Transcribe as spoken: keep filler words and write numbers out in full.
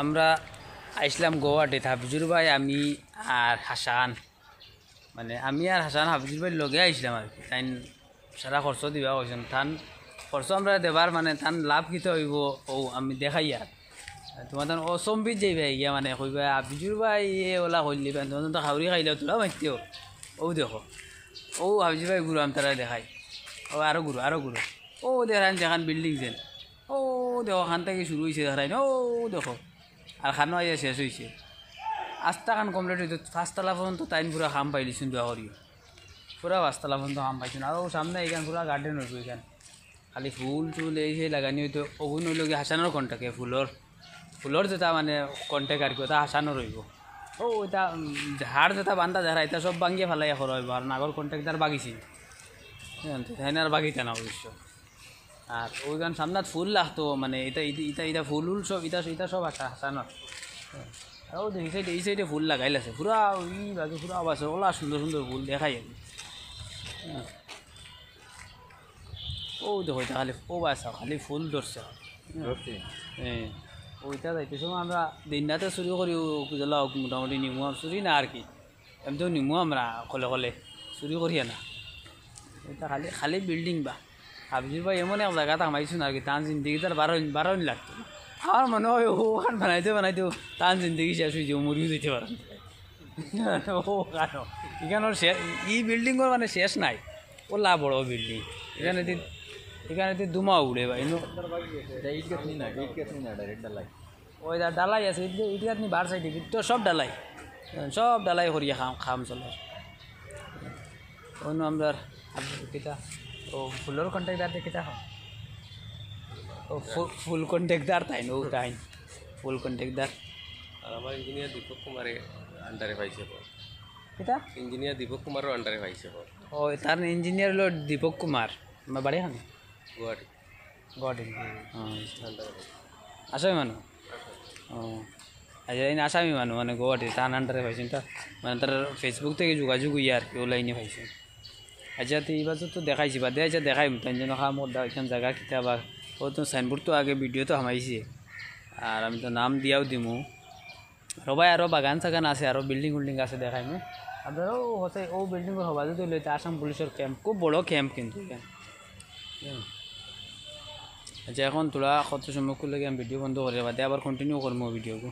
আমরা আইছলাম গুয়াহাটিত, হাফিজুর ভাই, আমি আর হাসান। মানে, আমি আর হাসান হাফিজুর ভাইর লগে আইছলাম আর কি। তাইন সারা খরচ দিবা কইছইন। তান খরচ আমরা দেবার, মানে, তান লাভ কিতা অইবো, অউ আমি দেখাইয়ার। তুমরা তান অচম্বিত যাইবায় গিয়া, মানে, কইবায়, "হাফিজুর ভাই, এ অলা কইলিবা, তুমরা তো খাউরি খাইলাও, তুমরা মাতিও।" অউ দেখো, অউ হাফিজুর ভাই ঘুরো, আমি তারারে দেখাই। অউ আরো ঘুরো, আরো ঘুরো। অউ দেখরাইন যেখান বিল্ডিং যেন। অউ দেখো, অখান থাকি শুরু অইছে, দেখরাইন। অউ দেখো, আর খানো আইয়া শেষ অইছে। আস্তা খান complete অইতো, পাঁচতলা পর্যন্ত তাইন পুরা কাম পাইলিছইন, দোয়া করিও। পুরা পাঁচতলা পর্যন্ত কাম পাইছইন। আর অউ সামনে ইখান পুরা garden অইবো ইখান। খালি ফুল টুল এই সেই লাগানি অইতো। অগুন অইলো গি হাসানর contact, ফুলর, ফুলর যেটা মানে contact আর কি, ওটা হাসানর অইবো। অউ ইটা, উম, হাড় যেটা বান্ধা দেখরা, ইটা সব ভাঙ্গিয়া ফালাইয়া করা অইবো। আর আগর contact দার ভাগিছে। হ্যাঁ, তো তাইন আর ভাগিতা না অবশ্য। আর অউখান সামনাত ফুল লাগতো, মানে, ইটা, ইটা, ইটা, ইটা ফুল উল সব, ইটা, ইটা সব হাসা-, হাসানর। আর অউ দেখো, ই side-এ, ই side-এ ফুল লাগাইল আছে, পুরা ই বাকি পুরা আছে, অলা সুন্দর সুন্দর ফুল দেখাই আমি। হ্যাঁ। অউ দেখো, ইটা খালি, অউ বাসা, খালি ফুল ধরছে। হ্যাঁ। ধরছে? হ্যাঁ। অউ ইটা যাইতে সময় আমরা দিন রাতে চুরি করি, অউ উপজেলা অউক মোটামুটি নিমু, আর চুরি না আর কি। এমনেও নিমু আমরা কলে কলে, চুরি করিয়া না। ইটা খালি, খালি বিল্ডিং বা। হাফিজুর ভাই এমন এক জাগাত হামাইছইন আর কি, তান জিন্দেগিত আর বারইন, বারইন লাগতো না। আমার মনে অয় অখান বানাইতে বানাইতে তান জিন্দেগি শেষ অইযাইবো, মরিও যাইতা পারইন। অউ কারণ, ইখানর শে-, ই বিল্ডিংর মানে শেষ নাই, অলা বড় বিল্ডিং। ইখান দি, ইখান দি ধুমা উড়ে ভাই, নু। ইটা ইট গাঁথনি না, ইট গাঁথনি না, direct ঢালাই। অউ ইটা ঢালাই আছে, ইট, ইট গাঁথনি বার side-এ, ভিতর সব ঢালাই, সব ঢালাই করিয়া কাম, কাম চলের। অউ নু আমরার, কিতা, অউ ফুলর contact দার কিতা অয়? অউ ফু-, ফুল contact দার তাইন, অউ তাইন, ফুল contact দার। আর আমার ইঞ্জিনিয়ার দীপক কুমারে under-এ পাইছে। কিতা? ইঞ্জিনিয়ার দীপক কুমারর under-এ পাইছে। অউ, তার ইঞ্জিনিয়ার অইলো দীপক কুমার, আমার বাড়ি এখানে। গুয়াহাটি। গুয়াহাটি। হুম। আসামি মানুষ? ও। আচ্ছা, এই আসামি মানুষ, মানে, গুয়াহাটি, তান under-এ পাইছইন, তা, মানে, তার Facebook থাকি যোগাযোগ অইয়া আর কি, অউ লাইনে পাইছইন। আচ্ছা, তে ইবার তো দেখাইছি, বাদে আইচ্ছা দেখাইমু, তাইন যেন কাম করতা, অখান জাগা কিতা বা, অউ তো signboard তো আগে video তো হামাইছে, আর আমি তো নাম দিয়াও দিমু। রবায় আরো বাগান সাগান আছে, আরো বিল্ডিং উল্ডিং আছে, দেখাইমু। আপনারা অউ হতে অউ বিল্ডিংর হবায়দি অইলো ইটা আসাম পুলিশর camp, খুব বড় camp কিন্তু ইখান। হুম। আচ্ছা, এখন থুড়া কত সময় করলে আমি video বন্ধ করি, বাদে আবার continue করমু video গু।